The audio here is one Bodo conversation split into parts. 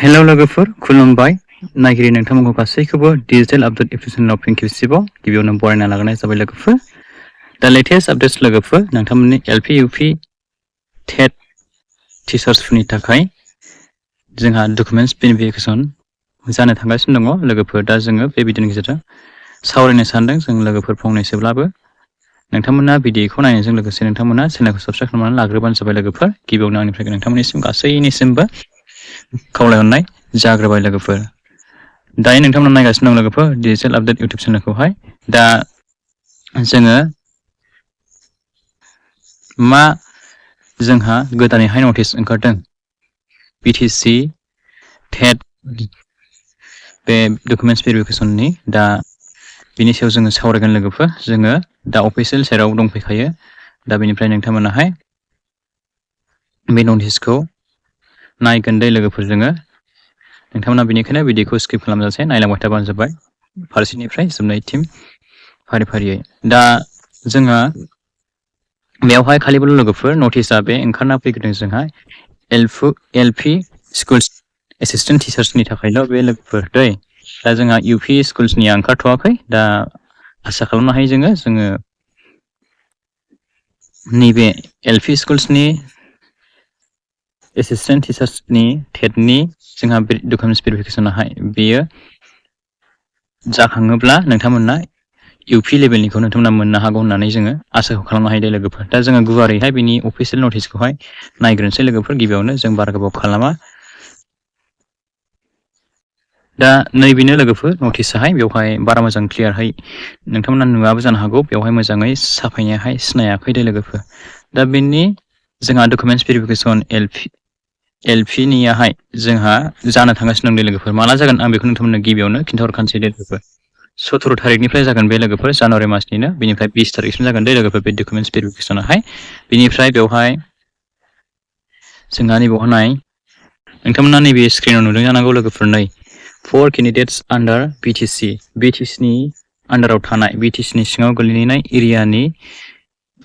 हेलौ लोगोफोर खुलुमबाय नायगिरि नोंथांमोनखौ गासैखौबो डिजिटेल आपडेट एप्लिकेशनाव फिन खेबसेबाव गिबियावनो बरायना लाग्रोनाय जाबाय लोगोफोर दा लेटेस्ट आपडेट्स लोगोफोर नोंथांमोननि एलपि इउपि टेट टिचार्सफोरनि थाखाय जोंहा डकुमेन्ट्स भेरिफिकेसन जानो थांगासिनो दङ लोगोफोर दा जोङो बे भिडिअनि गेजेरजों सावरायनो सानदों जों लोगोफोर फंनैसोब्लाबो नोंथांमोना भिडिअखौ नायनायजों लोगोसे नोंथांमोना चेनेलखौ साबस्क्राइब खालामनानै लाग्रोबानो जाबाय लोगोफोर गिबियावनो आंनिफ्राय नोंथांमोननिसिम गासैनिसिमबो खावलायहरनाय जाग्रोबाय लोगोफोर दायो नोंथांमोना नायगासिनो दं लोगोफोर डिजिटेल आपडेट इउटिउब चेनेलखौहाय दा जोङो मा जोंहा गोदानैहाय नटिस ओंखारदों बिटिसि टेट बे डकुमेन्ट्स भेरिफिकेसननि दा बिनि सायाव जोङो सावरायगोन लोगोफोर जोङो दा अफिसियेल साइटआव दंफैखायो दा बेनिफ्राय नोंथांमोनाहाय बे नटिसखौ नायगोन दे लोगोफोर जोङो नोंथांमोना बेनिखायनो भिडिअखौ स्किप खालामजासे नायलांबाय थाबानो जाबाय फारसेनिफ्राय जोबनायसिम फारि फारियै दा जोंहा बेवहाय खालिबोल लोगोफोर नटिसआ बे ओंखारना फैग्रोदों जोंहा एलपि स्कुल्स एसिस्टेन्ट टिचार्सनि थाखायल' बे लोगोफोर दै दा जोंहा इउपि स्कुल्सनिया ओंखारथ'वाखै दा आसा खालामनो हायो जोङो नैबे एलपि स्कुल्सनि एसिस्टेन्ट टिचार्सनि टेटनि जोंहा डकुमेन्ट्स भेरिफिकेसनाहाय बेयो जाखाङोब्ला नोंथांमोना इउपि लेभेलनिखौ नोंथांमोना मोननो हागौ होननानै जोङो आसाखौ खालामनो हायो दे लोगोफोर दा जोङो गुवारैहाय बिनि अफिसियेल नटिसखौहाय नायग्रोनोसै लोगोफोर गिबियावनो जों बारा गोबाव खालामा दा नैबेनो लोगोफोर नटिसाहाय बेवहाय बारा मोजां क्लियारहाय नोंथांमोना नुवाबो जानो हागौ बेवहाय मोजाङै साफायनायाहाय सिनायाखै दे लोगोफोर दा बेनि जोंहा डकुमेन्ट्स भेरिफिकेसन एलपिनियाहाय जोंहा जानो थांगासिनो दं दे लोगोफोर माला जागोन आं बेखौ नोंथांमोननो गिबियावनो खिन्थाहरखानोसै दे लोगोफोर 17 थारिखनिफ्राय जागोन बे लोगोफोर जानुवारि मासनिनो बेनिफ्राय 20 थारिखसिम जागोन दे लोगोफोर बे डकुमेन्ट्स भेरिफिकेसनाहाय बेनिफ्राय बेवहाय जोंहा नैबावहाय नोंथांमोना नैबे स्क्रिनाव नुदों जानांगौ लोगोफोर नै 4 केन्डिडेट्स आन्डार बिटिसिनि आन्डाराव थानाय बिटिसिनि सिङाव गोलैनाय एरियानि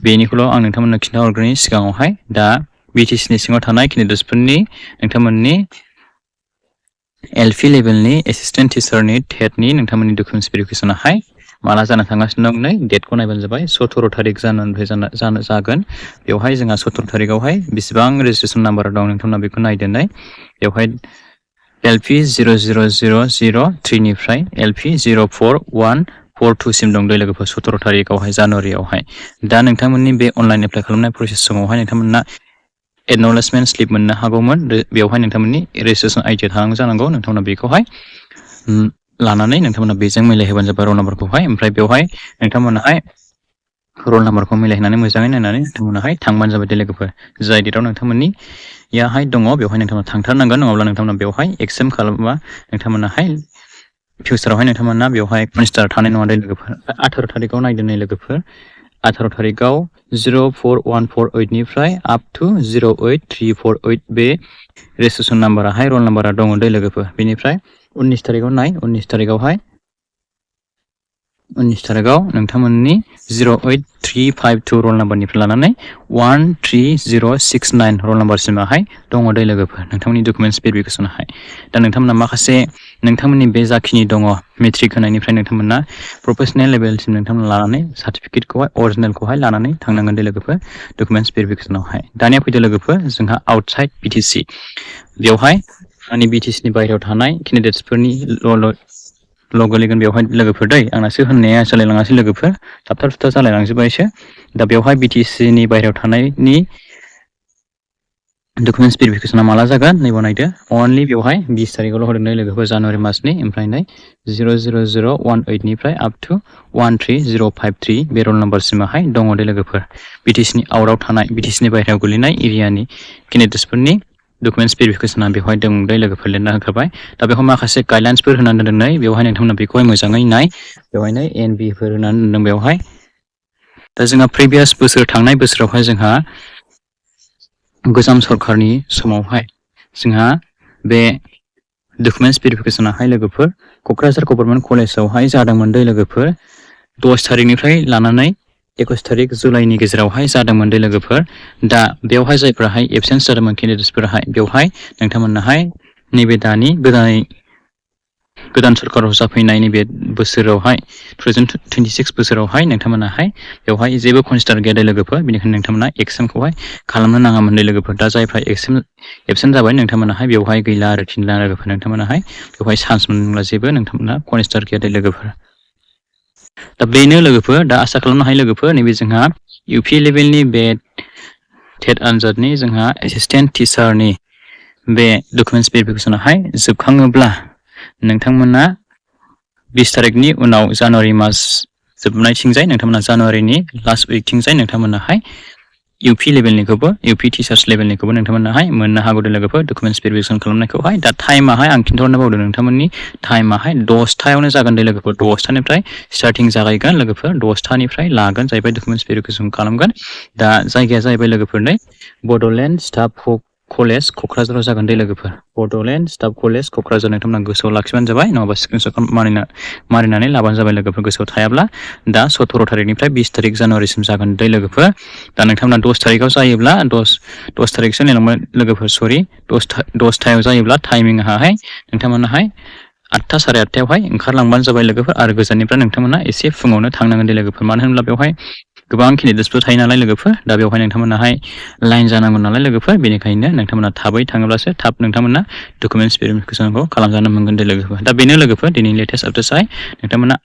बेनिखौल' आं नोंथांमोननो खिन्थाहरग्रोनि सिगाङावहाय दा बिटिसिनि सिङाव थानाय केन्डिडेट्सफोरनि नोंथांमोननि एलपि लेभेलनि एसिस्टेन्ट टिचारनि टेटनि नोंथांमोननि डकुमेन्ट्स भेरिफिकेसनाहाय माला जानो थांगासिनो दं नै डेटखौ नायबानो जाबाय 17 थारिख जागोन बेवहाय जोंहा 17 थारिखआवहाय बेसेबां रेजिस्ट्रेसन नाम्बार दं नोंथांमोना बेखौ नायदोनै बेवहाय एलपि 00003 निफ्राय एलपि 04142 सिम दं दे लोगोफोर 17 थारिखआवहाय जानुवारियावहाय दा नोंथांमोननि बे अनलाइन एप्लाइ खालामनाय प्रसेस समावहाय नोंथांमोना एक्न'लेजमेन्ट स्लिप मोननो हागौमोन बेवहाय नोंथांमोननि रेजिस्ट्रेसन आइडिया थानांगौ जानांगौ नोंथांमोना बेखौहाय लानानै नोंथांमोना बेजों मिलायहोबानो जाबाय रल नाम्बारखौहाय ओमफ्राय बेवहाय नोंथांमोनाहाय रल नाम्बारखौ मिलायहोनानै मोजाङै नायनानै नोंथांमोनाहाय थांबानो जाबाय दे लोगोफोर जाय डेटआव नोंथांमोननियाहाय दङ बेवहाय नोंथांमोना थांथारनांगोन नङाब्ला नोंथांमोना बेवहाय एक्सेप्ट खालामोबा नोंथांमोनाहाय फिउचारावहाय नोंथांमोना बेवहाय कनसिडार थानाय नङा दे लोगोफोर 18 थारिखआव नायदों लोगोफोर 18 थारिखआव 04148 निफ्राय आप टु 08348 बे रेजिस्ट्रेसन नाम्बाराहाय रल नाम्बारा दङ दे लोगोफोर बेनिफ्राय 19 थारिखआव 19 थारिखआव नोंथांमोननि 08352 रल नाम्बारनिफ्राय लानानै 13069 रल नाम्बारसिमाहाय दङ दे लोगोफोर नोंथांमोननि डकुमेन्ट्स भेरिफिकेसनाहाय दा नोंथांमोना माखासे नोंथांमोननि बे जाखिनि दङ मेट्रिक होनायनिफ्राय नोंथांमोना प्रोफेसनेल लेभेलसिम नोंथांमोना लानानै सार्टिफिकेटखौहाय अरिजिनेलखौहाय लानानै थांनांगोन दे लोगोफोर डकुमेन्ट्स भेरिफिकेसनावहाय दानिया फैदो लोगोफोर जोंहा आउटसाइड बिटिसि बेवहाय आंनि बिटिसिनि बाहेरायाव थानाय केन्डिडेट्सफोरनि ल' गोलैगोन बेवहाय लोगोफोर दै आंनासो होननाया जालायलाङासै लोगोफोर थाबथा थुबथा जालायलांजोब्बायसो दा बेवहाय बिटिसिनि बाहेरायाव थानायनि डकुमेन्ट्स भेरिफिकेसना माला जागोन नैबाव नायदो अनलि बेवहाय 20 थारिखआवल' होदों लोगोफोर जानुवारि मासनि ओमफ्राय नै 00018 निफ्राय आप टु 13053 बे रल नाम्बारसिमाहाय दङ दे लोगोफोर बिटिसिनि आउटआव थानाय बिटिसिनि बाहेरायाव गोलैनाय एरियानि केन्डिडेट्सफोरनि डकुमेन्ट्स भेरिफिकेसना बेवहाय दं दे लोगोफोर लिरना होखाबाय दा बेवहाय माखासे गाइडलाइन्सफोर होनानै दोननाय बेवहाय नोंथांमोना बेखौहाय मोजाङै नाय बेवहाय नै एनबिफोर होनानै दोनदों बेवहाय दा जोंहा प्रिभियास बोसोर थांनाय बोसोरावहाय जोंहा गोजाम सरकारनि समावहाय जोंहा बे डकुमेन्ट्स भेरिफिकेसनाहाय लोगोफोर क'क्राझार गभर्नमेन्ट कलेजावहाय जादोंमोन दे लोगोफोर 10 थारिखनिफ्राय लानानै 21 थारिख जुलाइनि गेजेरावहाय जादोंमोन दे लोगोफोर दा बेवहाय जायफोराहाय एबसेन्स जादोंमोन केन्डिडेट्सफोराहाय बेवहाय नोंथांमोनाहाय नैबे दानि गोदान सरकाराव जाफैनाय नैबे बोसोरावहाय 2026 बोसोरावहाय नोंथांमोनाहाय बेवहाय जेबो कनसिडार गैया लोगोफोर बेनिखायनो नोंथांमोना एग्जामखौहाय खालामनो नाङामोन लोगोफोर दा जायफ्रा एबसेन्ट जाबाय नोंथांमोनाहाय बेवहाय गैला आरोखि लोगोफोर नोंथांमोनाहाय बेवहाय चान्स मोनब्ला जेबो नोंथांमोना कनसिडार गैया लोगोफोर दा बेनो लोगोफोर दा आसा खालामनो हायो लोगोफोर नैबे जोंहा UP लेभेलनि बे टेट आनजादनि जोंहा एसिस्टेन्ट टिचारनि बे डकुमेन्टस भेरिफिकेसनाहाय जोबखाङोब्ला नोंथांमोना 20 तारिखनि उनाव जानुवारि मास जोबनायथिंजाय नोंथांमोना जानुवारिनि लास्ट उइकथिंजाय नोंथांमोनाहाय UP लेभेलनिखौबो UP टिचार्स लेभेलनिखौबो नोंथांमोनाहाय मोननो हागौ लोगोफोर डकुमेन्टस भेरिफिकेसन खालामनायखौहाय दा टाइमाहाय आं खिन्थाहरनो बावदों नोंथांमोननि टाइमाहाय 10टायावनो जागोन लोगोफोर 10टानिफ्राय स्टार्टिं जागायगोन लोगोफोर 10टानिफ्राय लागोन जाहैबाय डकुमेन्टस भेरिफिकेसन खालामगोन दा जायगाया जाहैबाय लोगोफोर नै बड'लेण्ड स्टाफ कलेज क'क्राझाराव जागोन लोगोफोर बड'लेण्ड स्टाफ कलेज क'क्राझार नोंथांमोना गोसोआव लाखिबानो जाबाय नङाबा स्क्रिनशट मारिनानै लाबानो जाबाय लोगोफोर गोसोआव थायाब्ला दा 17 तारिखनिफ्राय 20 तारिख जानुवारिसिम जागोन लोगोफोर दा नोंथांमोना 10 तारिखआव जायोब्ला 10 तारिखसो नेलांबाय लोगोफोर सरि 10टायाव जायोब्ला टाइमिंआहाय नोंथांमोनाहाय 8टा 8:30आवहाय ओंखारलांबानो जाबाय लोगोफोर आरो गोजाननिफ्राय नोंथांमोना एसे फुङावनो थांनांगोन लोगोफोर मानो होनब्ला बेवहाय गोबां केन्डिडेट्सफोर थायो नालाय लोगोफोर दा बेवहाय नोंथांमोनाहाय लाइन जानांगौ नालाय लोगोफोर बेनिखायनो नोंथांमोना थाबै थाङोब्लासो थाब नोंथांमोना डकुमेन्टस भेरिफिकेसनखौ खालामजानो मोनगोन लोगोफोर दा बेनो लोगोफोर दिनै लेटेस्ट आपडेट्सआय नोंथांमोना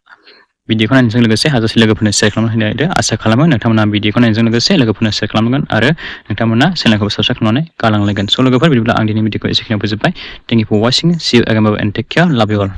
भिडिअखौ नायनायजों लोगोसे हाजासे लोगोफोरनो शेयार खालामना होदो आसा खालामो नोंथांमोना भिडिअखौ नायनायजों लोगोसे लोगोफोरनो शेयार खालामगोन आरो नोंथांमोना चेनेलखौ साबस्क्राइब खालामनानै गालांलायगोन स' लोगोफोर बिदिब्ला आं दिनै भिडिअखौ एसेखिनियाव फोजोबबाय thank you for watching see you again bye and take care love you all